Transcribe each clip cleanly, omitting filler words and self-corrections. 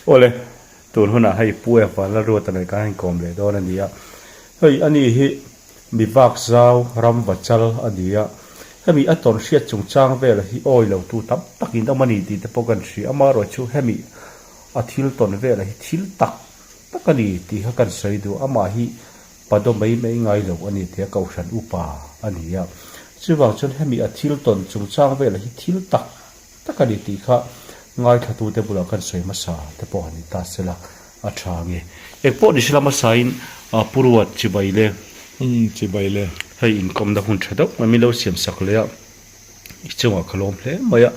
Awle, tun hunah hei Pu Evan Lalruata nen kan inkawm leh dawn a ni a. Hei ani hi mi vak zau ram va chal a ni a. Hemi a tawn hriat chungchang velah hi awi lo tu tam tak in awm a ni tih te pawh kan hria. Amaherawhchu hemi a thil tawn velah hi thil tak tak a ni tih kha kan sawi duh. Amah hi Pado mai mai ngai lo a ni tia Kohhran upa a ni a. Chuvang chuan hemi a thil tawn chungchang velah hi thil tak tak a ni tih kha ngaithlatute bulah khan sawi hmasa te pawh han ni ta sela a tha nge. Eng pawh ni sela hmasain Pu Ruat chibai le. Umm chibai le. Hei inkawmna hun tha deuh mai min lo siam sak leh a, i chungah ka lawm hle mai a.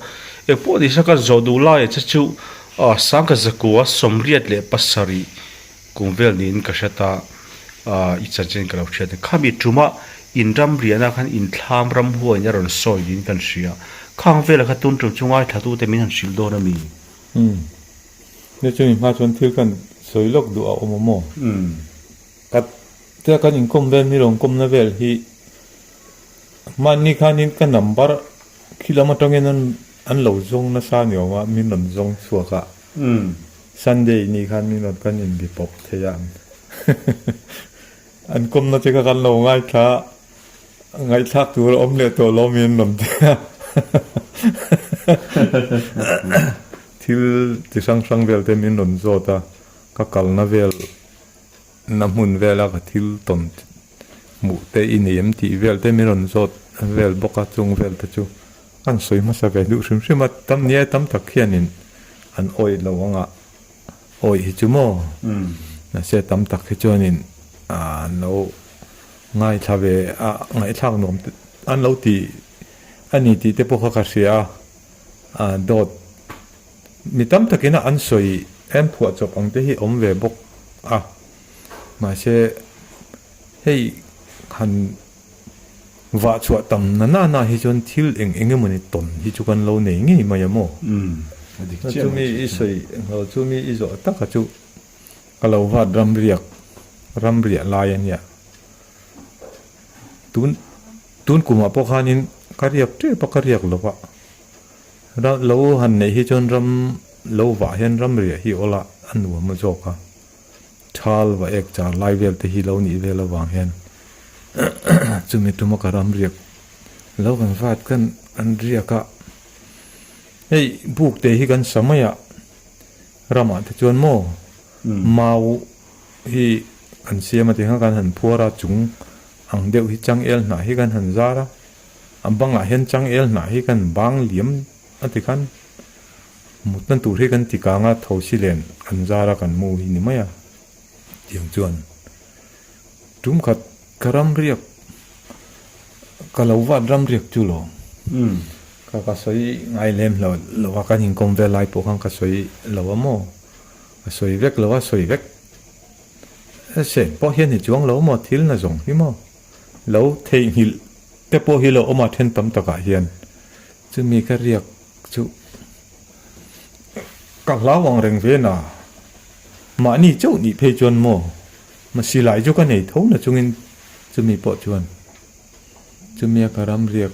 Eng pawh ni sela kan zawh duh laiah che chu Sangkhat Zakua 87 Kum vel niin ka hre ta, i chanchin ka lo hriat a. Khami tumah in ram riahna khan in thlam ram huain a rawn sawi niin kan hria. Khang velah kha tun tum chu ngaithlatute min han hrilh dawn a mi? Umm. Ni chumi hma chuan thil kan sawi lawk duh a awm a maw? Umm. Ka tia kan inkawm vel mi rawn kawmna vel hi hmanni khanin ka number khi lam atangin an lo zawng nasa ni awm a, min rawn zawng chhuak a. Umm. Sunday ni khan min rawn kan inbi pawp thei a, an kawmna che kha kan lo ngaithla ngaihthlak tur a awm leh tawh lo mi an rawn ti a, thil chi hrang hrang vel te min rawn zawt a, ka kalna vel na hmun vela ka thil tawn hmuh te i nei em tih vel te min rawn zawt vel bawk a, chung vel te chu. An sawi hmasa ve duh hrim hrim a, tam nia tam tak hianin an awih lo ang a, awih hi chu maw? Mahse tam tak hi chuanin an lo ngaithla ve a, ngaihthlak nuam te an lo ti a ni tih te pawh kha ka hria a, dawt mi tam takin a an sawi em phuahchawp ang te hi awm ve bawk a, mahse hei han Vah chhuah tam na na na hi chuan thil eng eng emawni tawn hi chu kan lo nei ngei mai a maw? Chumi i sawi lo chumi i zawh taka chu ka lo vat ram riak ram riah lai a nia. Tun tun kumah pawh khanin ka riak tep a ka riak lo va, lo han neih hi chuan ram lo vah hian ram riah hi awla a nuam a zawk a. Thal va ek char lai vel te hi lo nih vel avang hian chumi tuma ka ram riak lo kan vat kan an riak a, hei buk te hi kan sa mai a, ramah te chuan maw mau hi kan siam a tikhan kan han phuar a chung ang deuh hi changel hnah hi kan han zar a, a bangah hian changel hnah hi kan bang liam a tikhan. Mutna tur hi kan ti kang a, thosi len kan zar a kan mu hi ni mai a, tiang chuan tum khat ka ram riak ka lo vat ram riak chu lo ka ka sawi ngai lem lo lo a kan inkawm vel lai pawh khan ka sawi lo a maw ka sawi vek lo a sawi vek seng pawh hian ni chuang lo maw thil na zawng hi maw lo theihnghilh te pawh hi lo awm a then tam takah hian chumi ka riak Chu ka hlau ang reng ve na. Mahni chauh nih phei chuan maw? Masi lai chu ka nei tho na chungin chumi pawh chuan chumia ka ram riak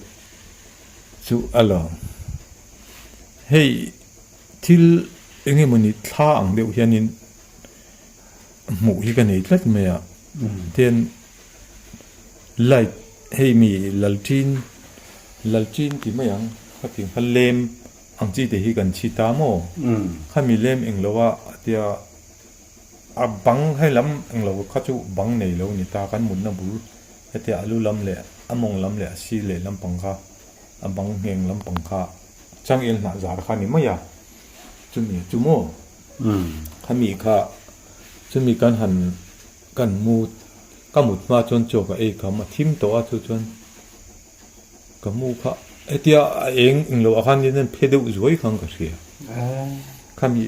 chu a lo. Hei thil eng emawni thla ang deuh hianin hmuh hi ka nei tlat mai a. Tian Light hei mi lalṭin lalṭin ti mai ang kha ti kha lem ang chi te hi kan chhi ta maw khami lem eng lo a tia a bang hei lam eng lo kha chu bang nei lo ni ta kan mutna bul hetia a lu lam leh a mawng lam leh a sir leh lampang kha a bang ngheng lampang kha changel hnah zar kha ni mai a chumi chu maw khami kha chumi kan han Kan mu, ka mut hma chuan chaw ka ei kham a thim tawh a chu chuan ka mu kha hetia a eng eng loh ah khan in phe deuh zuai khan ka hria. Khami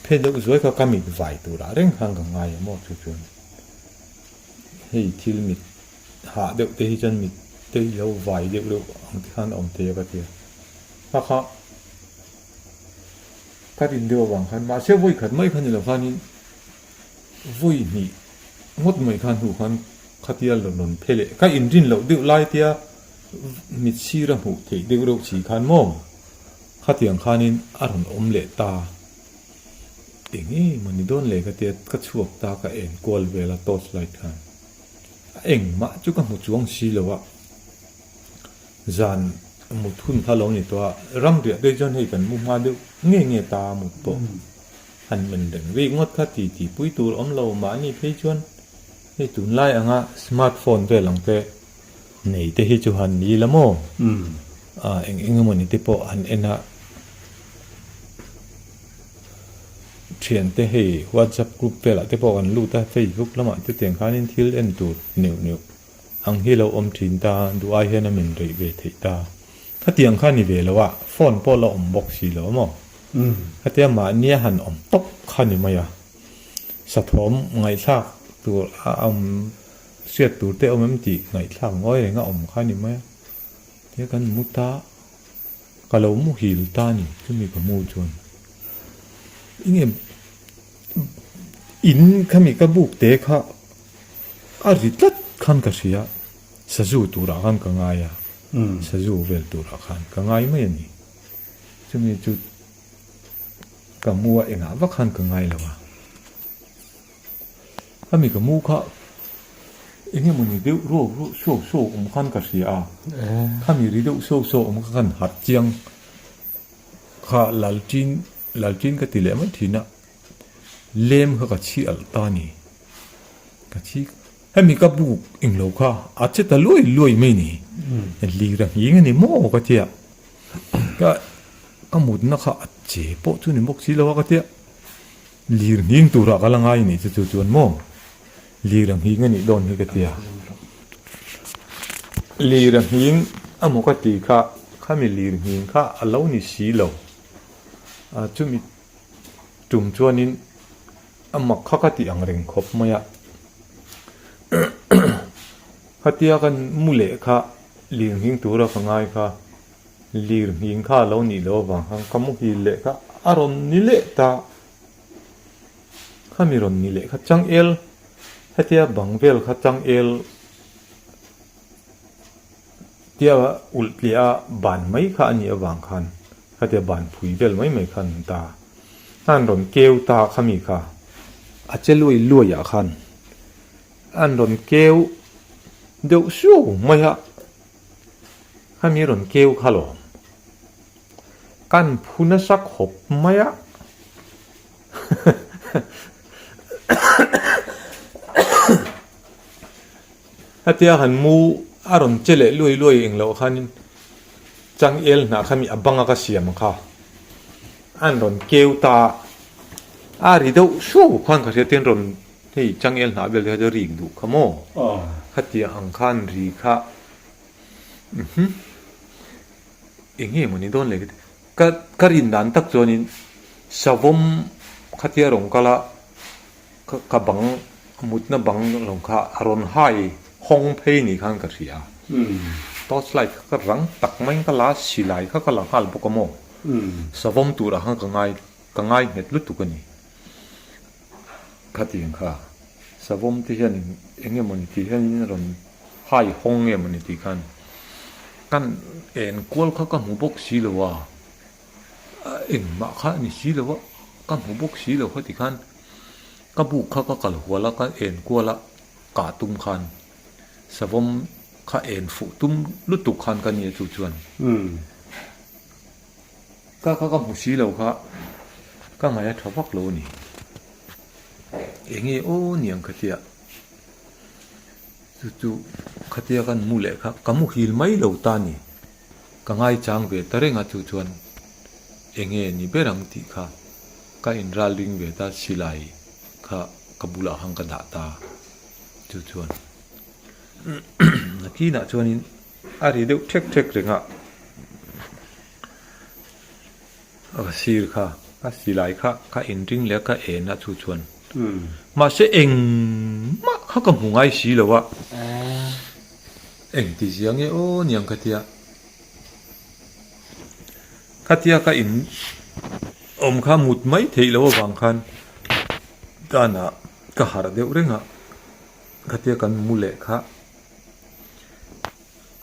phe deuh zuai kha ka mit vai tur ah reng khan ka ngai a maw chu chuan hei thil mit hah deuh te hi chuan mit te hi lo vai deuh deuh ang te khan a awm thei a ka ti a. Kha kha ka rin deuh avang khan mahse vawi khat mai kha ni lo khanin Vawi hnih ngawt mai khan hnu khan khatia la rawn phe leh ka inrin loh deuh lai tia mit sir a hmuh theih deuh reuh si khan maw khatiang khanin a rawn awm leh ta. Eng emaw ni dawn le ka tia ka chhuak ta ka en kual vel a torch light khan a engmah chu ka hmu chuang si lo a zan mut hun kha lo ni tawh a ramriah te chuan hei kan mu hma deuh nge nge ta mut pawh han men reng rik ngawt kha ti ti pui tur awm lo mahni phei chuan hei tunlai anga smart phone vel ang te nei te hi chu han ni la maw eng eng emaw ni te pawh han en a. Thiante hei WhatsApp group velah te pawh kan lut a, Facebook lamah te tiang khanin thil en tur neuh neuh ang hi lo awm thin ta, duh ai hian a min reih ve theih ta. Khatiang kha ni ve lo a, phone pawh la awm bawk si lo a maw? Khatia mahnia han awm tawp kha ni mai a, sathawm ngaihthlak tur a awm hriat tur te awm em tih ngaihthlak ngawi reng a awm kha ni mai a, tia kan mu ta. Ka lo muhil ta ni, chumi ka mu chuan enge in khami ka buk te kha a ri tlat khan ka hria, sazu turah khan ka ngai a, sazu vel turah khan ka ngai mai a ni, chumi chu ka mu a engah vak khan ka ngai lo a. Khami ka mu kha eng emawni deuh ruak ruak suau suau awm khan ka hria a, khami ri deuh suau suau awm kha khan harh chiang kha lalṭin lalṭin ka ti leh mai thin a, lem kha ka chhi alh ta a ni, ka chhi hemi ka buk englo kha a che ta luai luai mai ni, lir a nghing a ni maw ka tia, ka ka mutna kha a che pawh chu ni bawk si lo a ka tia. Lir nghing turah ka la ngai nih chu chu chuan maw lir a nghing a nih dawn hi ka tia. Lir a nghing a maw ka ti kha khami lir nghing kha a lo ni si lo. A chumi tum chuanin a mak kha ka tih ang reng khawp mai a. Khatia kan mu leh kha lir nghing tura ka ngai kha. Lir nghing kha a lo nih loh avang khan ka muhil leh kha a rawn ni leh ta. Khami rawn ni leh kha changel hetia bang vel kha changel tia ulh tliah a ban mai kha a nih avang khan khatia ban phui vel mai mai khan an ta. An rawn keu ta khami kha a che luai luai ah khan an rawn keu deuh suau mai a. Khami rawn keu kha lawm. Kan phu nasa khawp mai a. Hetia han mu a rawn che leh luai luai eng loh khanin changel hnah khami a banga ka siam kha an rawn keu ta a ri deuh hruau khan ka hria tin rawn hei changel hnah vel te kha chu rik duh kha maw khatia ang khan ri kha. Umm eng nge mawni dawn le ka ka rin dan tak chuanin savawm khatia rawn kal a ka ka bang mutna bang lawng kha a rawn hai hawng phei ni khan ka hria torch light kha ka rang tak maiin ka la silai kha ka la nghal bawk a maw savawm turah khan ka ngai ka ngai nghet lutuk a ni khatiang kha savawm te hian eng emawni tih hianin a rawn Hai hawng nge mawni tih khan kan en kual kha ka hmu bawk si lo a, engmah kha a ni si lo a, ka hmu bawk si lo kha ti khan ka buk kha ka kal hual a, ka en kual a, kah tum khan savawm kha en fuh tum lutuk khan ka nia chu chuan ka kha ka hmu si lo kha ka ngaih a tha vak lo a ni, enge aw niang ka tia. Chu chu khatia kan mu leh kha ka muhil mai lo ta ni. Ka ngaichang ve ta reng a chu chuan enge ni ber ang tih kha ka inral ring ve ta silai kha ka bulah khan ka dah ta chu chuan nakinah chuanin a ri deuh thek thek reng a ka sir kha ka silai kha ka inring leh a ka en a chu chuan. Mahse engmah kha ka hmu ngai si lo a, eng ti zia nge aw niang ka tia. Khatia ka in awm kha mut mai theih loh avang khan danah ka harh deuh reng a, khatia kan mu leh kha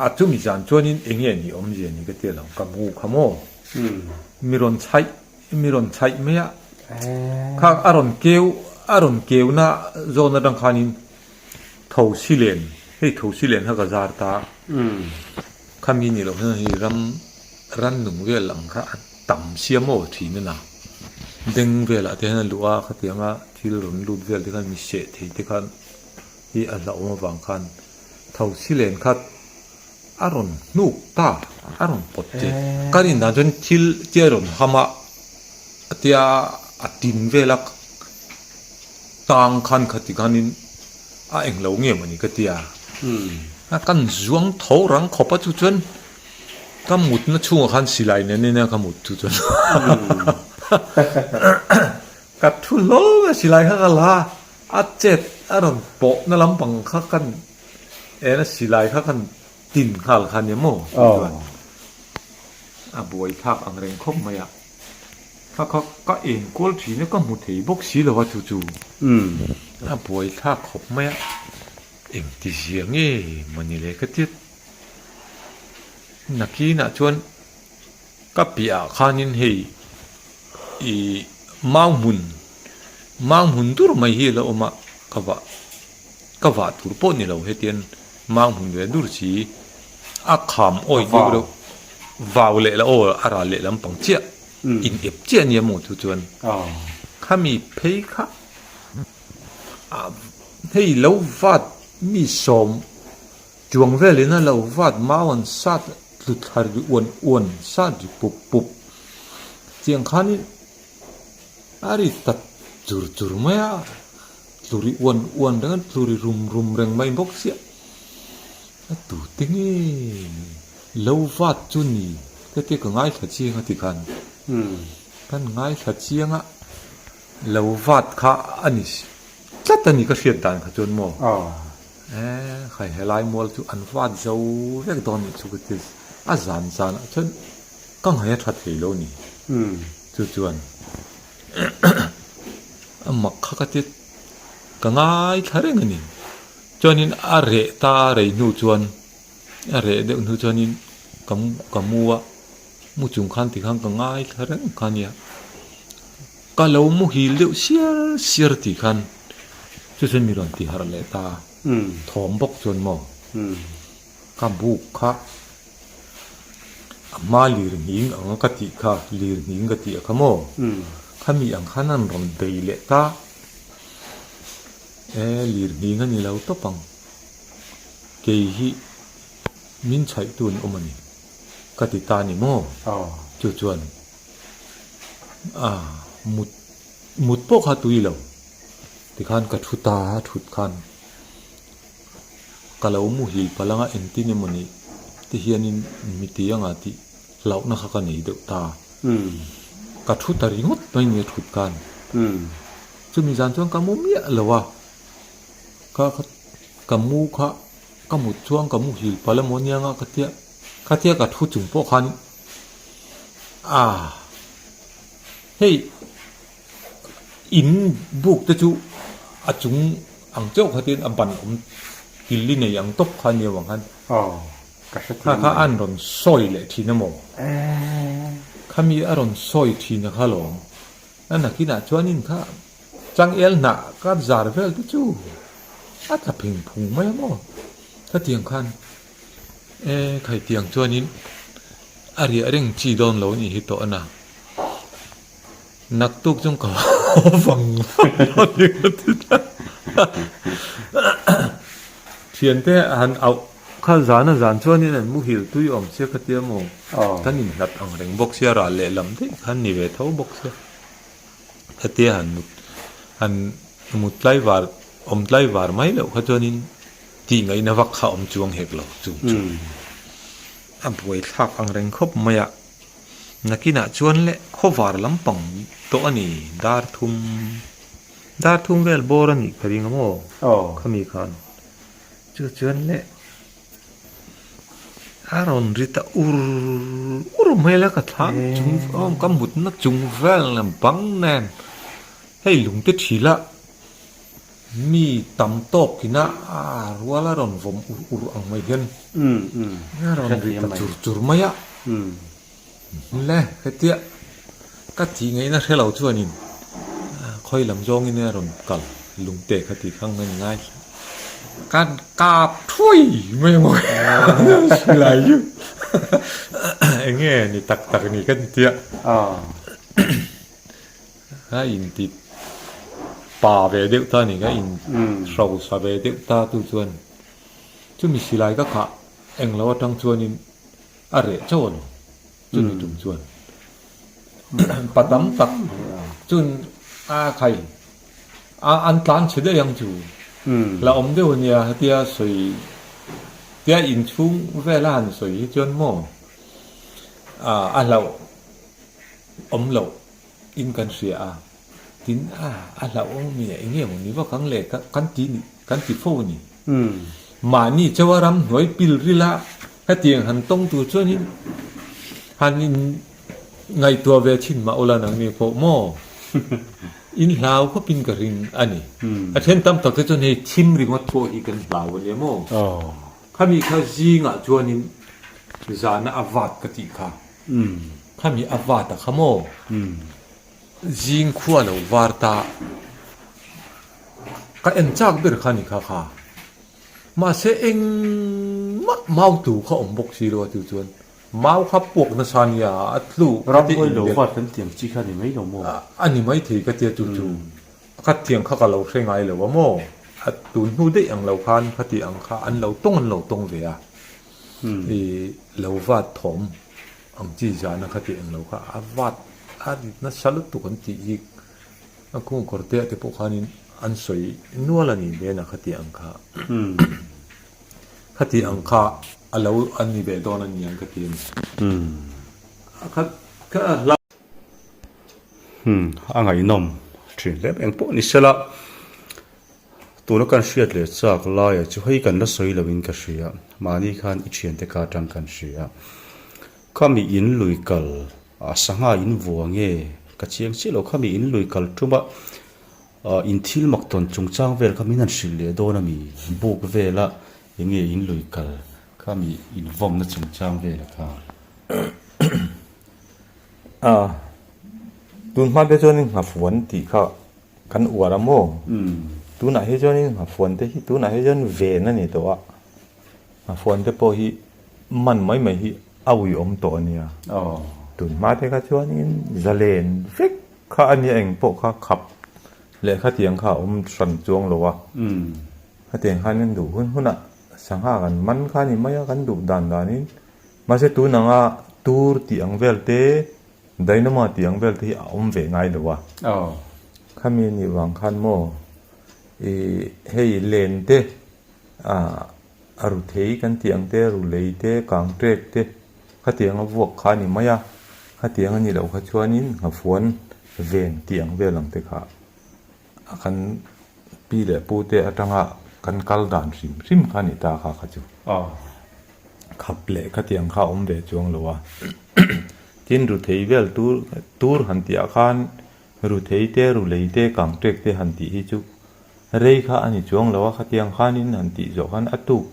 a chumi zan chuanin eng nge ni awmzia ni ka tia lo, ka mu kha maw? Mi rawn chhaih, mi rawn chhaih mai a. Kha a rawn keu a rawn keuna zawn atang khanin thosi len hei thosi len kha ka zar ta khami ni loh hian hei ram rannung vel ang kha a tam sia maw thin a na beng velah te hian a luh a khatianga thil rawn lut vel te khan mi seh thei te khan hi a hlauhawm avang khan thosi len kha A rawn hnuk ta, a rawn pawt che. Ka rin dan chuan thil tia rawn ham a, tia a tin vel a tang khan khati khanin a englo nge mawni ka tia. A kan zuang tho rang khawp a chu chuan ka mutna chhungah khan silai nen ania ka mut chu chuan ka thu hlawl a silai kha ka la a, a chet a rawn pawhna lampang kha kan Ena silai kha kan tin nghal kha nia maw tih chuan a buai thlak ang reng khawp mai a, kha kha ka en kual thin a ka hmu thei bawk si lo a chu chu a buai thlak khawp mai a, engti zia nge mawni le ka tia nakinah chuan ka piahah khanin hei ih mau hmun mau hmun dur mai hi a la awm a ka vah. Ka vah tur pawh ni lo hetian mang hmun ve dur si a kham awih deuh deuh vau leh la aw a ral leh lampang chiah in ep chiah ania maw chu chuan khami phei kha hei lo vat mi sawm chuang velin a lo vat mau an sat tlu thla ri uan uan sat ri pup pup tiang khanin a ri ta chur chur mai a. Tluri uan uan reng a, tluri rum rum reng mai bawk chiah. A tute nge lo vat chu ni ka tia ka ngaithla chiang a tikhan. Kan ngaithla chiang a, lo vat kha a ni tlat a ni ka hriat dan kha chuan maw. Eh khai helai mual chu an vat zo vek dawn nih chu ka ti a zan zanah chuan ka ngaih a tha thei lo ni. Chu chuan. A mak kha ka ti ka ngaithla reng a ni. Chuanin a reh ta rei hnu chuan a reh deuh hnu chuanin ka ka mu a mu chung khan tikhan ka ngaithla reng kha nia. Ka lo muhil deuh siar siar tih khan chu chuan mi rawn ti harh leh ta thawm bawk chuan maw ka buk kha A hma lir nghing ang ka tih kha, lir nghing ka tih a kha maw? Khami ang khan an rawn bei leh ta. E, lir nghing a ni lo tawp ang. Kei hi min chhaihtu an awm a ni, ka ti ta ni maw? Chu chuan a mut mut pawh kha tui lo. Tikhan ka thu ta a thut khan. Ka lo muhil palh anga engtin emaw ni ti hianin mi ti anga tih hlauhna kha ka nei deuh ta. Ka thu ta ringawt mai nia thut khan. Chumi zan chuan ka mu miah lo a, ka ka mu kha ka mut chuan ka muhil palh emaw nia anga ka tia khatia ka thu chung pawh khan ah hei In buk te chu a chung ang chauh kha tin a ban awm kil i nei ang tawp kha nia vang khan kha kha an rawn sawi leh thin a maw? Khami a rawn sawi thin a kha lawm. A nakinah chuanin kha changel hnah ka zar vel te chu a tla pheng phung mai a maw? Khatiang khan e khaitiang chuanin a riah reng chi dawn lo anih hi tawh a na. Naktuk chung ka vang vang dawn ni ka ti ta. Thiante han auh kha zan a zan chuanin an muhil tui awm sia ka tia maw? Kan inhlat ang reng bawk sia ral lehlam daih khan ni ve tho bawk sia. Hetia han mut han mut tlaivar awm tlaivar mai loh kha chuanin tih ngaihna vak kha awm chuang hek lo chung chu a buaithlak ang reng khawp mai a. Nakinah chuan le khawvar lampang tawh a ni, dar thum dar thum vel bawr a nih ka ring a maw khami khan chu chuan le a rawn ri ta ur ur mai la ka thlam chung awm ka mutna chung vel bang nen hei lungte thila. Mi tam tawk ina a rual a rawn vawm ur ur ang mai hian a rawn ri ta chur chur mai a. Le, hetia ka tih ngaihna hre lo chuanin Khawi lam zawngin a rawn kal lungte kha tih kha ngan ngai kan kap thui mai ang aw silai chu enge ni tak tak ni ka ti tia a in ti pa ve deuh ta ni ka in hrosa ve deuh ta tu chuan chumi silai ka khah englo atang chuanin a reh chauh a lo. Chumi tum chuan pa tam tak chun a khai a an tlan chhe daih ang chu la awm deuh ania hetia sawi tia inchhung vel a han sawi hi chuan maw a hlauh awm loh in kan hria a tin a a hlauh awm mi eng nge maw ni vak ang le kan ti kan ti fo a ni mahni chawa ramhnuai pil rila Hetiang han tawng tur chuanin han in ngaihtuah ve thin mah ula nangni pawh maw? In hlau khawpin ka ring a ni. A then tam tak te chuan hei thim ringawt pawh hi kan hlau a nia maw? Khami kha zingah chuanin zana a vat ka tih kha. Khami a vat a kha maw? Zing khua lo var ta ka en chak ber kha ni kha kha. Mahse engmah mau tu kha awm bawk si lo a chu chuan mau kha puak nasa nia a tlu ka ti Ramhuai lo vat kan tiang chi kha ni mai lo maw? A ni mai thei ka tia chu chu ka tiang kha ka lo hre ngai lo a maw? A tun hnu daih ang lo khan kha ti ang kha an lo tawng an lo tawng ve a i lo vat thawm ang chi zana kha ti ang lo kha a vat a rit nasa lutuk an tih hi A kung kawr te ah te pawh khanin an sawi nual a ni nen a khati ang kha. Khati ang kha a lo a ni ve dawn a ni ang ka ti a ni. A khat kha a hla. Hmm, a ngaihnawm thin hle mai. Engpawh ni sela, tuna kan hriat leh chak laia chu hei kan la sawi loin ka hria. Mahni khan i thiante ka atang kan hria. Khami in lui kal A sangha in vua nge ka chiang chiah lo khami in lui kal tum a, in thil mak tawn chungchang vel kha min han hrilh leh dawn a mi buk vela eng nge in lui kal khami in vawmna chungchang vela kha. A, tun hma te chuanin nghafuan tih kha kan uar a maw? Tunah hi chuanin nghafuan te hi tunah hi chuan ven a ni tawh a. A phone te pawh hi man mai mai hi a uiawm tawh a nia. Tun hma te kha chuanin zalen vek kha a nia eng pawh kha khap leh khatiang kha a awm hran chuang lo a. Khatiang khan kan duh hun hunah sangha kan man kha a ni mai a, kan duh dan danin. Mahse tun anga tur tih ang vel te, dynamo tih ang vel te hi a awm ve ngai lo a. Khami a nih vang khan maw ih hei len te A ru thei kan tih ang te, ru lei te, kang ṭek te khatiang a vuak kha a ni mai a, khatiang a nih loh kha chuanin nghafuan ven tih ang vel ang te kha a kan pi leh pu te atanga kan kal dan hrim hrim kha a ni ta kha kha chu khap leh khatiang kha a awm ve chuang lo a, tin ru thei vel tur tur han tih ah khan ru thei te, ru lei te, kang ṭek te han tih hi chu. Rei kha a ni chuang lo a, khatiang khanin han tih zawh khan a tuk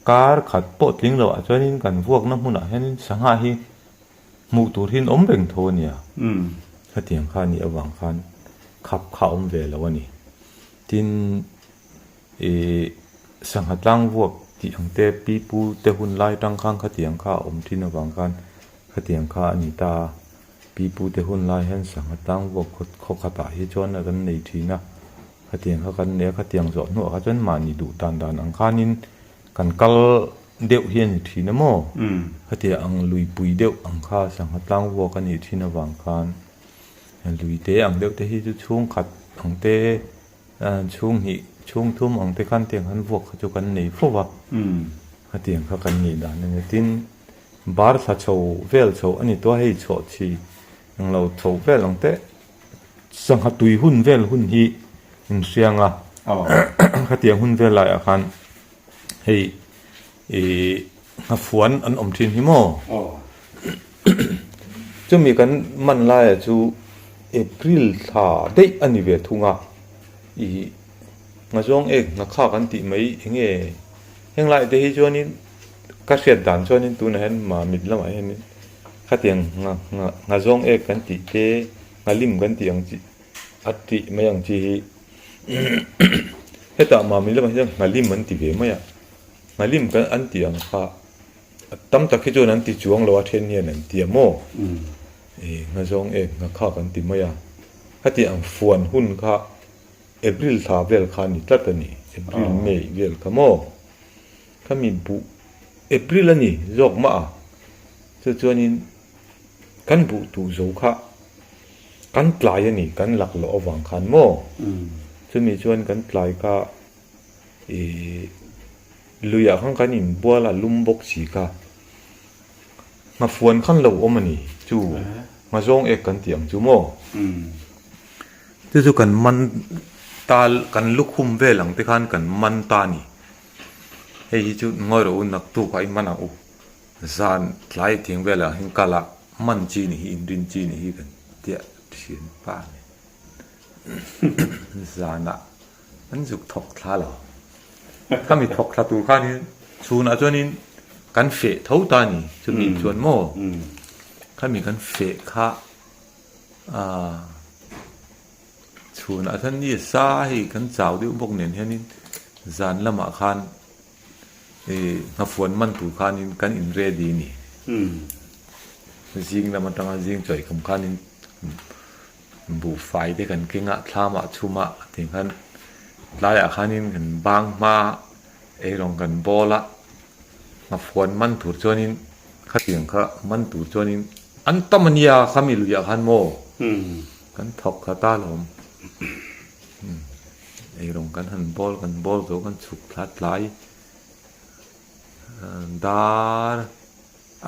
kar khat pawh tling loh ah chuanin kan vuakna hmunah hianin sangha hi hmuh tur hian awm reng tho a nia. Khatiang kha a nih avang khan khap kha a awm ve lo a ni. Tin, ih sangha tlang vuak tih ang te pi pu te hun lai tang khan khatiang kha a awm thin avang khan khatiang kha a ni ta a. Pi pute hun lai hian sangha tlang vuak khaw khatah hi chuan a kan nei thin a, khatiang kha kan nei a, khatiang zawh hnuah kha chuan mahni duh dan dan ang khanin kan kal deuh hi a ni thin a maw? Khatiang ang luipui deuh ang kha sangha tlang vuak a nih thin avang khan lui te ang deuh te hi chu chhungkhat ang te chhung hnih chhung thum ang te khan tiang han vuak kha chu kan nei fo va, khatiang kha kan nih dan a ni. Tin. Bar thla chho vel chho a ni tawh a, hei chhuah chi eng lo chho vel ang teh. Sangha tui hun vel hun hi inhriang a, khatiang hun vel laiah khan hei ih nghafuan an awm thin hi maw? Chumi kan man laiah chu April thla daih a ni ve thung a, ih nghazawng ek nghakha kan tih mai eng nge heng laiah te hi chuanin. Ka hriat dan chuanin tunah hian mamit lamah hianin khatiang ngha ngha zawng ek kan tih te nghalim kan tih ang chi A tih mai ang chi hi hetah mami lamah hian nghalim an ti ve mai a, nghalim kan an tih ang kha tam tak hi chuan an ti chuang lo a then hian an ti a maw? Ih nghazawng ek nghakhak an ti mai a, khati ang fuan hun kha April thla vel kha a ni tlat a ni, April May vel kha maw? Khami buh April a ni zawk mah a, chu chuanin kan buh tuh zo kha kan tlai a ni, kan lak loh avang khan maw? Chumi chuan kan tlai kha ih luiah khan kan inbual a, lum bawk si kha. Nghafuan khan lo awm a ni chu, nghazawng ek kan tih ang chu maw? Chu chu kan man ta, kan lukhum vel ang te khan kan man ta a ni. Hei hi chu ngawi rawh u naktuk ah i man ang u. Zan tlai tiang velah hian kal a man chi ni hi inrin chi ni hi kan tia thian pa nen zanah an zuk thawk thla lo. Khami thawk thla tur khanin chhunah chuanin kan feh tho ta a ni chumi chuan maw khami kan feh kha aaa Chhunah chuan ni a sa hei kan chau deuh bawk nen hianin zan lamah khan ih nghafuan man tur khanin kan in ready a ni. Zing lam atanga zing chawi khum khanin buhfai te kan keng a thlamah chhumah tih khan tlaiah khanin kan bang hma eirawng kan bawl a nghafuan man tur chuanin khatiang kha man tur chuanin an tam a nia khami luiah khan maw. Kan thawk kha ta lawm. Eirawng kan han bawl kan bawl zo kan chhuk thla tlai dar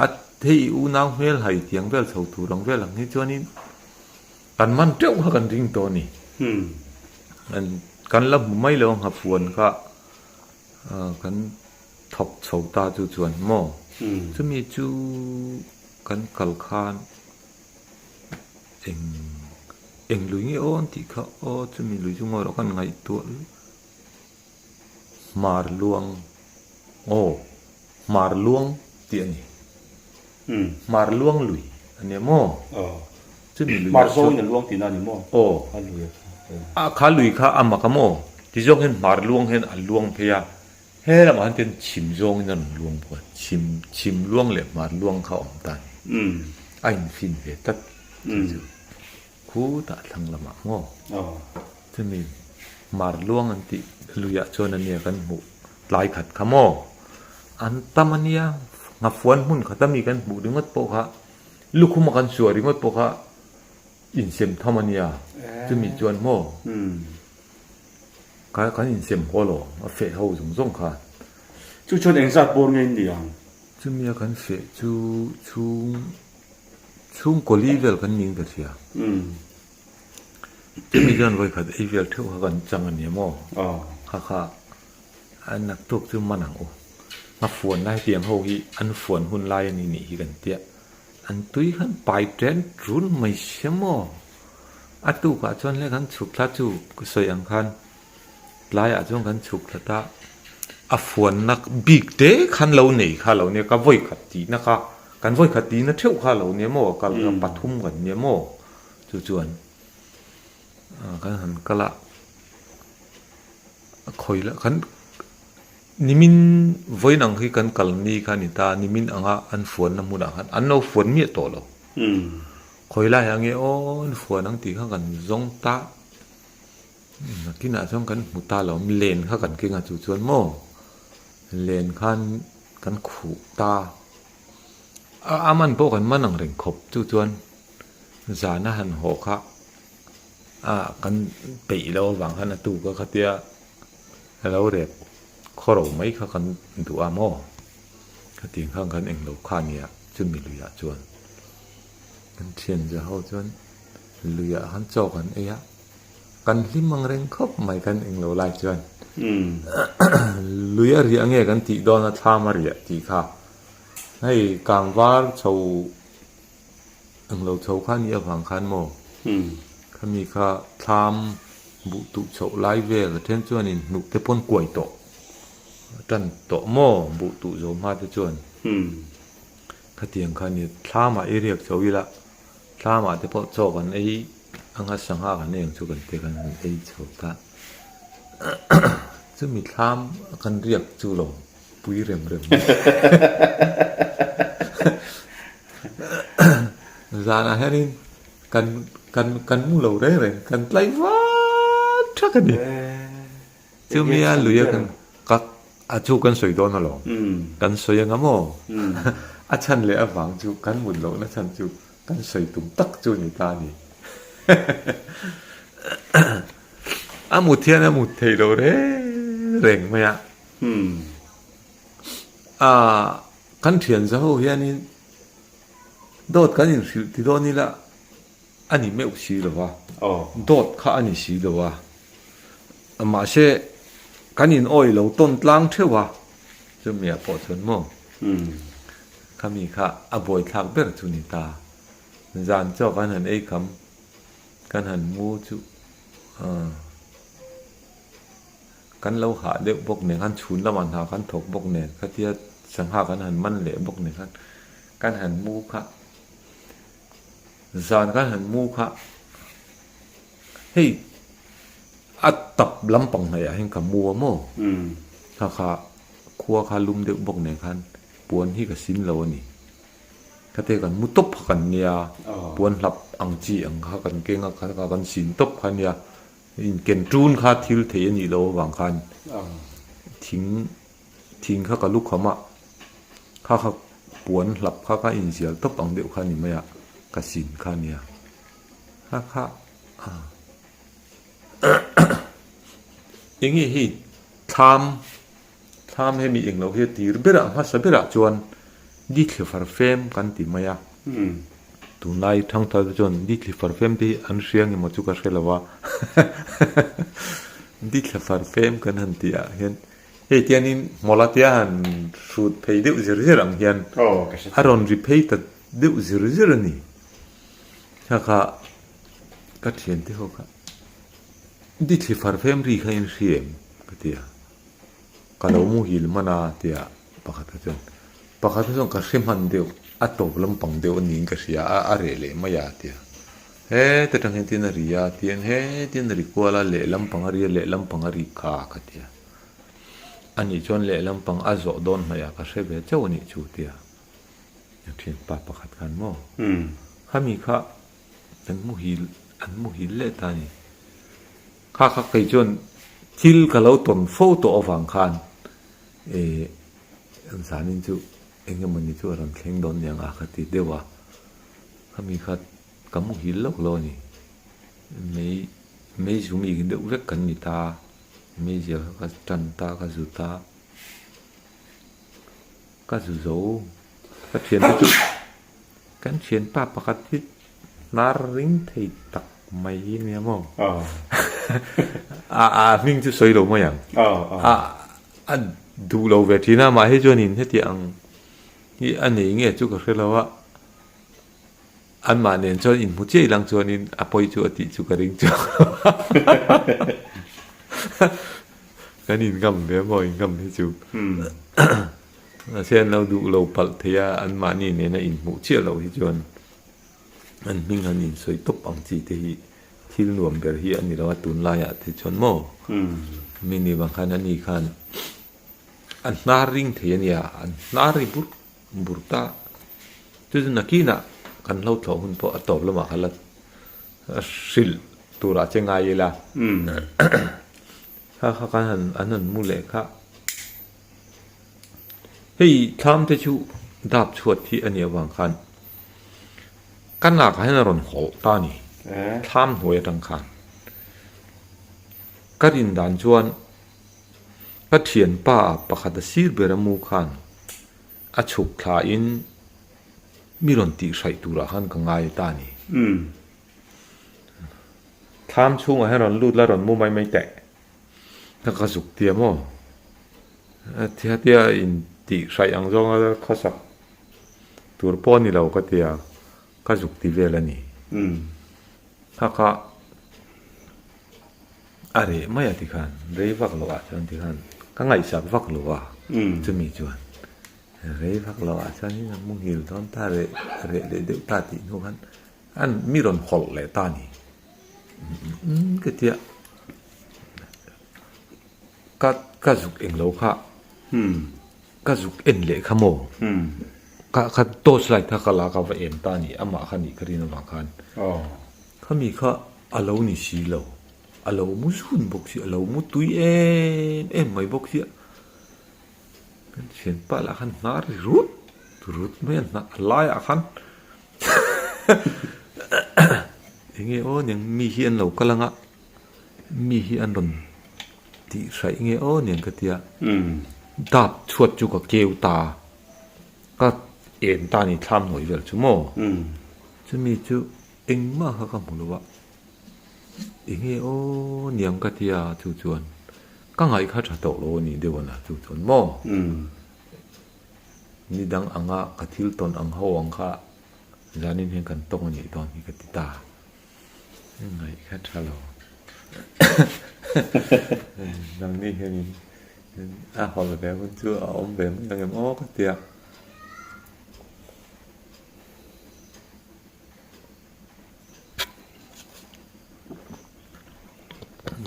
a hei unau hmel hai tiang vel chho tur ang vel ang hi chuanin kan man teuh kha kan ring tawh a ni. Kan la hmu mai lo ang nghafuan kha kan thawk chho ta chu chuan maw chumi chu kan kal khan. Eng eng lui nge aw an tih kha aw chumi lui chu ngawi rawh khan ngaihtuah hmar luang aw hmar luang tih a ni hmar luang lui a nia maw chumi lui hmar zawngin a luang tihna a ni maw aw a kha lui kha a mak a maw ti zawng hian hmar luang hian a luang phei a he lamah hian chuan chhim zawngin a rawn luang bawk a chhim chhim luang leh hmar luang kha a awm ta a ni. A infin ve tlat chu chu khutah thlang lamah maw chumi mar luang an tih luiah chuan a nia kan hmuh tlai khat kha maw an tam a nia nghafuan hmun khat ami kan hmuh ringawt pawh kha lukhum a kan suah ringawt pawh kha insem tham a nia chumi chuan maw kha kan insem haw lo a feh ho zawng zawng kha. Chu chuan engzat bawr nge in ni ang? Chumi a kan feh chu chhung chhung kawli vel kan ning ta hria. Chumi chuan vawikhat ei vel theuh kha kan chang a nia maw? Kha kha a naktuk chu man ang u. A fuan lai tiang ho hi an fuan hun lai a ni nih hi kan tia. An tui khan pai ṭen ṭun mai sia maw? A tukah chuan hle kan chhuk thla chu ka sawi ang khan Tlaiah chuan kan chhuk thlat a, a fuanna bik te khan lo nei kha lo nia, ka vawi khat tihna kha, kan vawi khat tihna theuh kha lo nia maw, kal kha pathum kan nia maw, chu chuan kan han kal a, khawi lah kan nimin vawiin ang hi kan kal ni kha a ni ta, nimin anga an fuanna hmunah khan an lo fuan miah tawh lo, khawi laiah nge aw an fuan ang tih kha kan zawng ta. Nakinah chuan kan hmu ta lo, len kha kan keng a chu chuan maw len khan kan khuh ta a, a man pawh kan man ang reng khawp chu chuan zana han haw kha a kan peih loh avang khan a tuk a khatia a lo rep khaw ro mai kha kan duh a maw khatiang khan kan englo kha nia chumi luiah chuan kan thian za ho chuan luiah khan chaw kan ei a. Kan hlim ang reng khawp mai kan englo lai chuan lui a riah nge kan tih dawn a thlam a riah tih kha hei kangvar chho englo chho kha nih avang khan maw khami kha thlam buh tuh chhoh lai vel a then chuan in hnuh te pawn kuai tawh tan tawh maw buh tuh zo hma te chuan khatiang kha nia thlamah i riak chho ila thlamah te pawh chaw kan ei. Anga sangha kan ei ang chu kan tia kan han ei chho ta. Chumi thlam kan riak chu lo pui rem rem mai. Zanah hianin kan kan kan mu lo reng reng kan tlai vat thak a ni. Chumi a lui a kan ka a chu kan sawi dawn alawm. Kan sawi anga maw? A chhan leh avang chu kan mut lohna chhan chu Kan sawi tum tak chu ni ta a ni. A mut hian a mut thei lo reng reng mai a. Aaa kan thian za ho hianin dawt kan inhrilh ti dawn ila a ni meuh si lo va, dawt kha a ni si lo a. Mahse kan in awih lo tawn tlang theuh a, chumi ah pawh chuan maw khami kha a buaithlak ber chu ni ta. Zan chaw kan han ei kham, kan han mu chu aah kan lo hah deuh bawk nen khan chhun lamah hna kan thawk bawk nen khatia sangha kan han man leh bawk nen khan kan han mu kha zan kan han mu kha. Hei a tap lampang hnaih ah hian ka mu a maw? Kha kha khua kha lum deuh bawk nen khan puan hi ka sin lo a ni. Khate kan mu tawp kha kan nia, puan hlap ang chi ang kha kan keng a, kha kha kan sin tawp kha nia. Inken tun kha thil thei a nih loh avang khan thing thing kha ka lukham a, kha kha puan hlap kha ka inzial tawp ang deuh kha a ni mai a, ka sin kha a nia. Kha kha a enge hi thlam thlam hemi englo hi a tir berah hmasa berah chuan di thli far fem kan ti mai a tunlai thangthar te chuan di thli far fem te hi an hria nge maw chu ka hre lo a di thli far fem kan han tih ah hian hei tianin hmawlh tia han hrut phei deuh zir zir ang hian a rawn ri phei ta deuh zir zir a ni. Kha kha ka thiante ho kha di thli far fem ri kha in hria em ka ti a, ka lo muhil hman a tia pakhat kha chuan pakhat kha chuan ka hre hman deuh a tawp lampang deuh a niin ka hria a a reh leh mai a tia heta tang hian tin a ri a tian hetin a ri kual a leh lampang a ri a leh lampang a ri kha ka ti a anih chuan leh lampang a zawh dawn hnaih ah ka hre ve chauh a nih chu tia. A thianpa pakhat khan maw? Khami kha an muhil an muhil leh ta a ni. Kha kha kei chuan thil ka lo tawn fo tawh avang khan eh zanin chu eng emawni chu a rawn thleng dawn niang a ka ti deuh a. Khami kha ka muhil lawk lo a ni. Mei mei zum ih deuh vek kan ni ta a, meizial kha ka tan ta ka zut a. Ka zu zo, ka thiante chu kan thianpa pakhat hi hnar ring thei tak mai hi ania maw? A a hming chu sawi lo mai ang. A a duh lo ve thin a, mahse chuanin heti ang hi a nei nge chu ka hre lo a. Anmah nen chuan inhmu chiah ilang chuanin a pawi chu a tih chu ka ring chuang lo a. Kan inngam ve maw inngam hi chu. Mahse an lo duh lo palh thei a, anmahni nena inhmuh chiah loh hi chuan an hming han insawi tawp ang chi te hi thil nuam ber hi a ni lo a tunlaiah te chuan maw. Mi ni vang khan ani khan a hnar ring thei a nia, an hnar ri bur bur ta. Chu chu nakinah kan hlo thlawh hun pawh a tawp lamah kha la hrilh turah che ngai ila. Kha kha kan han an han mu leh kha. Hei thlam te chu dap chhuat hi a nih avang khan ka nak ah hian a rawn hawlh ta a ni. Thlam hnuai atang khan. Ka rin dan chuan ka thianpa ah pakhat a sir ber a mu khan a chhuk thla in mi rawn tih hraih turah khan ka ngai ta a ni. Thlam chhungah hian rawn lut la rawn mu mai mai teh. Ka ka zuk tia maw? Tia in tih hraih ang zawnga khawsak tur pawh a ni lo ka tia ka zuk ti vel a ni. Kha kha a reh mai a tikhan rei vak loh ah chuan tikhan ka ngaihsak vak lo a chumi chuan rei vak loh ah chuanin a muhil dawn ta reh reh leh deuh ta tih hnu khan an mi rawn hawlh leh ta a ni. Ka tia ka ka zuk englo kha ka zuk en leh kha maw ka ka torch light kha ka la ka va em ta a ni amah kha nih ka rin avang khan khami kha a lo ni si lo a lo mu zun bawk si a lo mu tui em em mai bawk sia kan thianpa lah khan hnar ri rut rut mai a hnar a laiah khan. Enge aw niang mi hi an lo kal anga mi hi an rawn tih hraih nge aw niang ka tia dap chhuat chu ka keu ta ka en ta ni thlam hnuai vel chu maw chumi chu engmah kha ka hmu lo a enge aw niang ka tia chu chuan ka ngaih kha tha tawh lo a ni deuh a na chu chuan maw. Ni dang anga ka thil tawn ang ho ang kha zanin hian kan tawng a nih dawn hi ka ti ta. Ngaih kha tha lo. Nangni hianin a hawl ve hun chu a awm ve mai ang em aw ka ti a.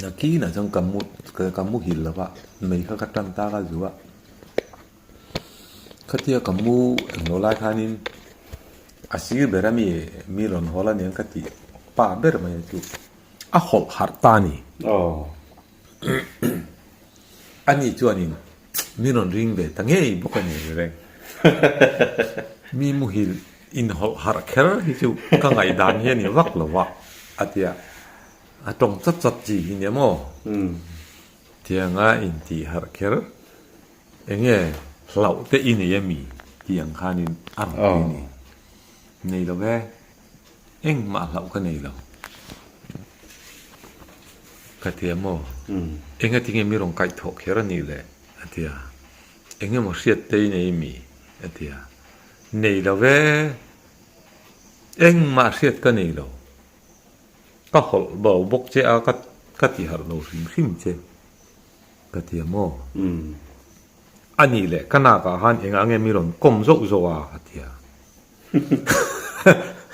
Nakinah chuan ka mu ka muhil lo va, mei kha ka tan tak a zu a. Khatia ka mu englo lai khanin a sir ber a mi mi rawn hawl a niang ka tih pa ber mai chu a hawlh harh ta a ni. Ani chuanin mi rawn ring ve ta ngei bawk a ni reng. Mi muhil inhawlh harh kher hi chu ka ngaihdan hi a ni vak lo va a ti a, a tawng chat chat chi hi nia maw? Tianga intih harh kher Enge hlauh te i nei a mi tih ang khanin a rawn ti a ni. Nei lo e, engmah hlauh ka nei lo. Ka ti a maw? Enga tinge mi rawn kaih thawh kher a nih le? A ti a. Enge maw hriat te i nei a mi? A ti a. Nei lo e, engmah hriat ka nei lo. Ka hawlh bo bawk che a, ka ti harh lo hrim hrim che. Ka ti a maw? A nih leh ka nakah khan engah nge mi rawn kawm zauh zauh a? a ti a.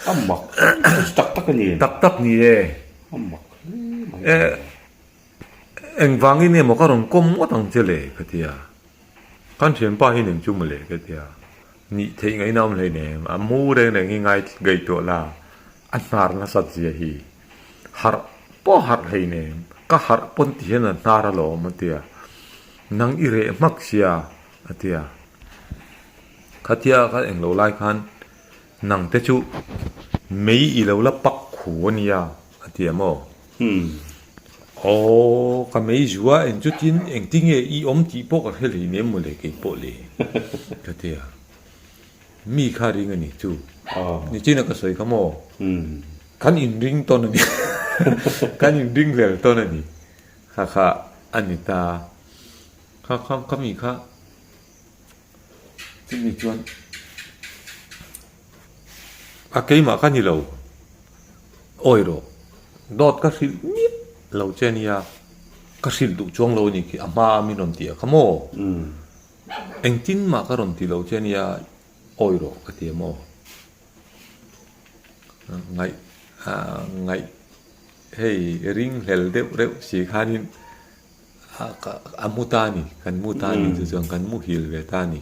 A mak tak tak a ni. Tak tak ni e. A mak hle mai. E, engvangin nge maw ka rawn kawm ngawt ang che le? ka ti a. Kan thianpa hi nen chu maw le? ka ti a. Nih theih ngaihna awm hleinem, a mu reng reng hi ngai gaihtuah la, a hnar nasat zia hi. Harh pawh harh hleinem, ka harh pawn ti hian a hnar alawm a ti a, nang i reh hmak sia a ti a. Khatia kha englo lai khan nang te chu mei i lo la pak khu a nia a ti a maw? Aw, ka mei zua eng chutin engtinge i awm tih pawh ka hre hleinem mawle kei pawh le ka ti a. Mi kha ring a ni chu. Nichina ka sawi kha maw? Kan inring tawn a ni. Kan inring vel tawn a ni. Kha kha a ni ta. Kha kha kha mi kha chumi chuan a keimah ka ni lo. Awi rawh. Dawt ka hrilh miah lo che nia. Ka hrilh duh chuang lo a ni khi a hma a min rawn ti a kha maw? Engtin mah ka rawn ti lo che nia awi rawh ka ti a maw? Ngaih ngaih hei ring hlel deuh reuh si khanin a mu ta a ni, kan mu ta a ni chu chuan kan muhil ve ta a ni.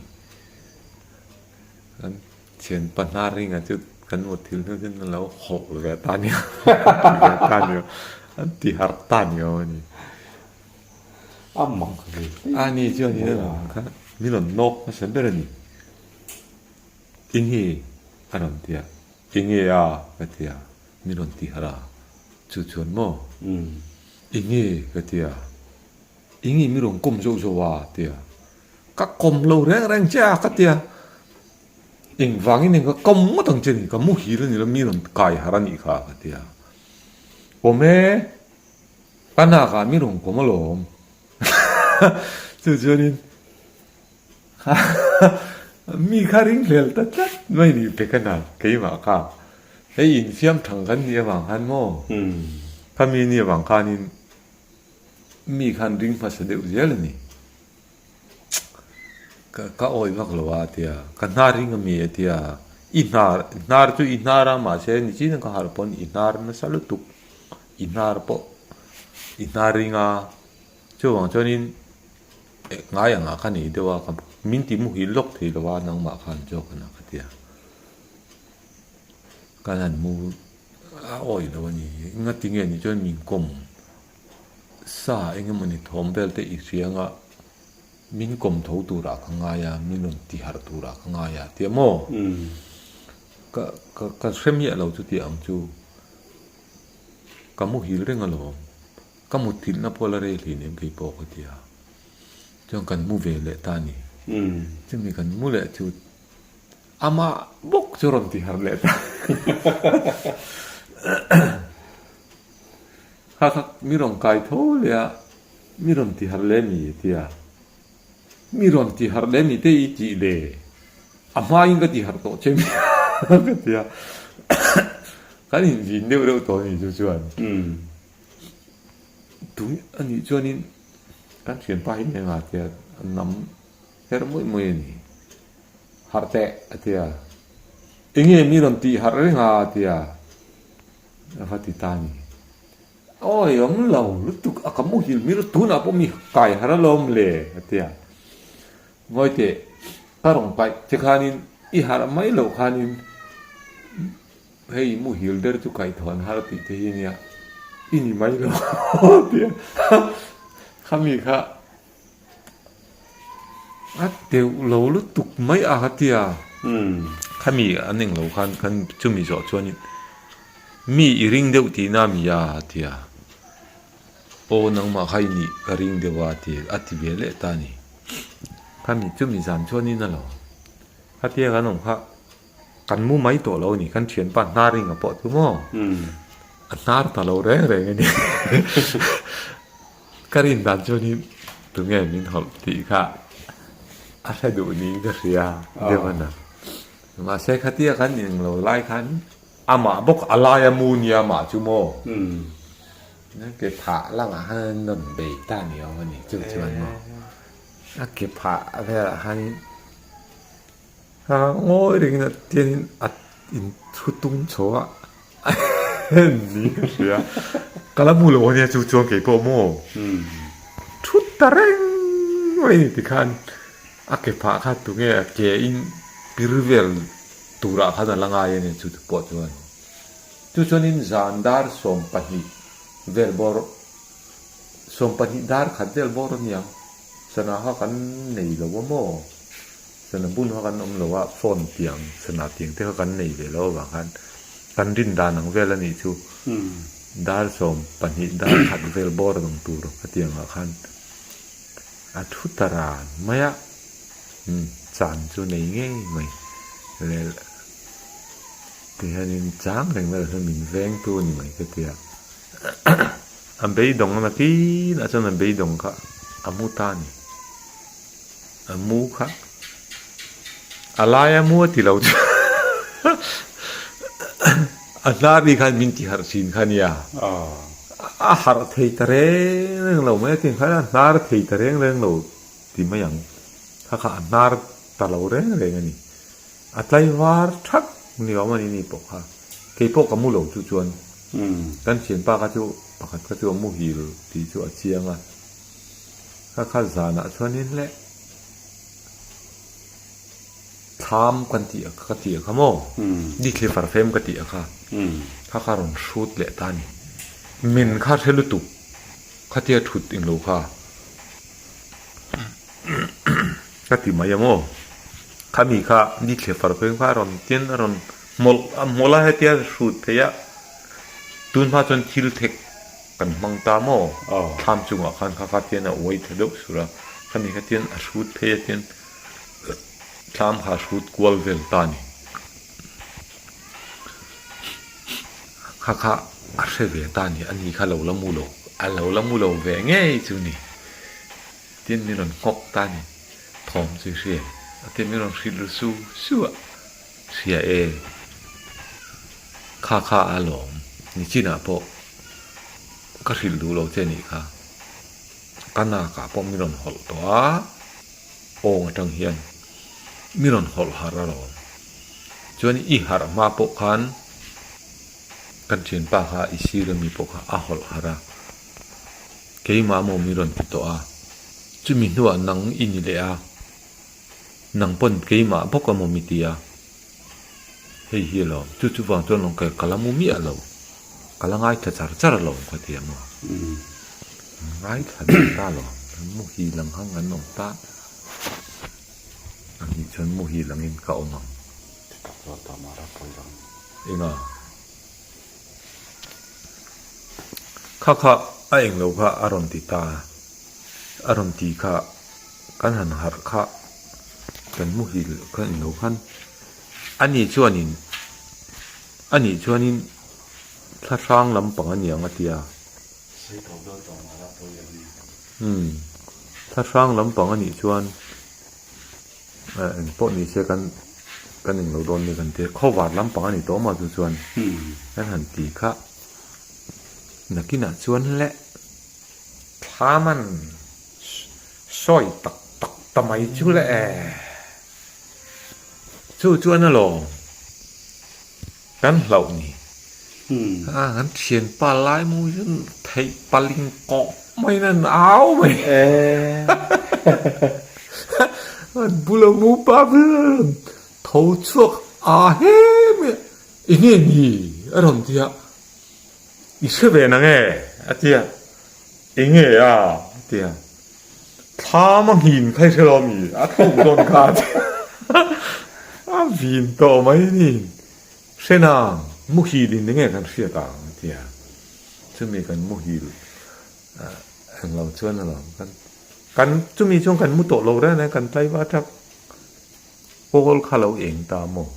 Kan thianpa hnar ringa chu kan mut thil hnu chuan an lo hawlh ve ta nia ve ta nia an ti harh ta nia a ni. A mak ve A ni chuan in a rawn kha min rawn nawk hmasa ber a ni. Enge a rawn ti a, enge a ka ti a, min rawn ti harh a, chu chuan maw enge ka ti a, enge min rawn kawm zauh zauh a ti a. Ka kawm lo reng reng che a ka ti a, engvangin eng ka kawm ngawt ang che ni, ka muhil a ni lo mi rawn kai harh a nih kha ka ti a, kawm e, ka nakah mi rawn kawm alawm chu chuanin mi kha ring hlel ta tlat mai ni pek a na keimah kha, hei infiam thang kan nih avang khan maw, khami nih avang khanin mi khan ring hmasa deuh zel a ni. Ka ka awi vak lo a tia, ka hnar hi nga mi a tia, i hnar hnar chu i hnar a mahse nichin ka harh pawn i hnar nasa lutuk. I hnar pawh i hnar ring a, chuvang chuanin ngai angah kha nei deuh a, min ti muhil lawk thei lo a nangmah khan zawk a na ka ti a. Kan han mu a awih lo a ni. Engati nge ni chuan min kawm sa eng emawni thawm vel te i hria anga min kawm tho turah ka ngai a, min rawn ti harh turah ka ngai a tia maw? Ka ka ka hre miah lo chuti ang chu. Ka muhil reng alawm. Ka mutthilhna pawh la rei hlin em kei pawh ka ti a. Chuan kan mu ve leh ta a ni. Chumi kan mu leh chu Amah bawk chu rawn ti harh leh ta. Kha kha mi rawn kai tho leh a, mi rawn ti harh leh mi a ti a. Mi rawn ti harh leh mi te i tih le, a hmain ka ti harh tawh che mi ka ti a. Kan invin deuh deuh tawh a ni chu chuan. Tui a nih chuanin kan thianpa hi engah tia a nam Her muih muih a ni. Harh teh, a ti a. Enge mi rawn tih harh reng a, a ti a. A va ti ta a ni. Awi, awm lo lutuk a ka muhil mi ru tunah pawh mi kai harh alawm le, a ti a. Ngawi teh, ka rawn paih che khanin i harh mai loh khanin hei muhil der chu kaihthawh an har tih te hi nia, i ni mai lo, a ti a. Khami kha. A deuh lo lutuk mai a ka ti a, khami an eng lo khan khan chumi zawh chuan mi i ring deuh tihna a mi a a ti a, aw nangmah kha i nih ka ring deuh a ti a ti ve leh ta a ni, khami chumi zan chuanin a lo khatia kan awm kha. Kan mu mai tawh lo a ni, kan thianpa hnar ringa pawh chu maw a hnar ta lo reng reng a ni. Ka rin dan chuanin tunge min hawlh tih kha a hre duh niin ka hria Devana. Mahse khatia kan eng lo lai khan amah bawk a laia mu nia amah chu maw ke phah lamah khan an rawn bei ta ni awm a ni chu chuan maw a ke phah velah khanin A ngawi rengin a tianin a in thu tum chho a ni ka hria ka la hmu lo ania chu chuan kei pawh maw thu ta reng mai ni tikhan a ke phah kha tunge a ke in pir vel turah khan a la ngai ania chu te pawh chuan chu chuanin zan dar 20 vel bawr 20 dar khat vel bawr aniang sana kha kan nei lo a maw. Sana bun kha kan awm lo a, phone tiang sana tiang te kha kan nei ve lo avang khan kan rin dan ang vel a nih chu. Dar 20 dar khat vel bawr ang tur khatiang ah khan a thu ta ran mai a, chan chu nei ngei mai le tihianin chang reng vel hian min veng tu a ni mai ka tia. A beidawng a nakinah chuan a beidawng kha a mu ta a ni. A mu kha a laia mu a ti lo chu a hnar ri khan min ti harh thin kha nia a harh thei ta reng reng lo mai a ti khan a hnar thei ta reng reng lo ti mai ang kha kha a hnar ta lo reng reng a ni a tlaivar thak ni awm a ni ni pawh kha kei pawh ka mu lo chu chuan kan thianpa kha chu pakhat kha chu a muhil tih chu a chiang a. Kha kha zanah chuanin le thlam kan tih ka tih ang kha maw ni thli far fem ka tih ang kha kha kha rawn hrut leh ta a ni min kha hre lutuk khatia thut englo kha ka ti mai a maw khami kha ni thli far fem kha rawn tin a rawn hmawlh a hmawlh a hetia hrut theih a tun hma chuan thil thek Kan hmang ta maw? Thlam chungah khan kha kha tian a uai tha deuh sur a, khami kha tian a hrut phei a tian thlam kha a hrut kual vel ta a ni. Kha kha a hre ve ta a ni, ani kha lo la mu lo, a lo la mu lo ve ngei chu ni. Tin min rawn nghawk ta a ni, thawm chu i hria em? A tian min rawn hrilh ru su su a, hria e. Kha kha a lawm, nichinah pawh ka hrilh duh lo che nih kha. Ka nakah pawh mi rawn hawlh tawh a, awng atang hian mi rawn hawlh harh a lawm. Chuan i harh hma pawh khan. Kan thianpa kha i sir ami pawh kha a hawlh harh a, keimah maw mi rawn ti tawh a, chumi hnuah nang i ni leh a, nang pawn keimah bawk a maw mi ti a, hei hi alawm, chu chu vang chuan lawng ka la mu miah lo, ka la ngaithla char char alawm ka ti a maw, ngaithla duh ta alawm, muhil ang hang an awm ta, a nih chuan muhil angin ka awm ang. Enga? Kha kha a eng lo kha a rawn ti ta a, a rawn ti kha kan han harh kha kan muhil kha eng lo khan a ni chuanin a nih chuanin thla hrang lampang a niang a ti a. Umm thla hrang lampang a nih chuan. Eng pawh ni se kan kan englo dawn nia kan tia khawvar lampang a ni tawh maw chu chuan kan han ti kha nakinah chuan le thla man sawi tak tak ta mai chu le chu chuan alawm kan hlauh ni a kan thianpa lai mu hian theih paling kawh mai in an au mai an bula mu pa ber tho chhuak a he mai a enge ni a rawn ti a i hre ve na nge a ti a enge a a ti a thlam a nghin kha i hre lo ami a thluk dawn kha a ti a a vin tawh mai a ni. Hrena muhil in enge kan hriat ang a ti a, chumi kan muhil englo chuan a lo kan kan chumi chuan kan mu tawh lo reng reng kan tlaiva thak pawl kha lo eng ta maw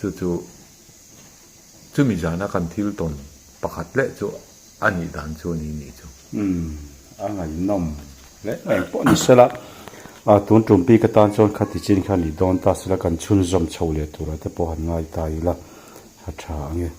chu chu chumi zana kan thil tawn pakhat leh chu a nih dan chu a ni nih chu. Umm a ngaihnawm leh eng pawh ni sela a tun tum bik atan chuan khati chin kha ni dawn ta sela kan chhunzawm chho leh turah te pawh han ngai ta ila a tha ang e.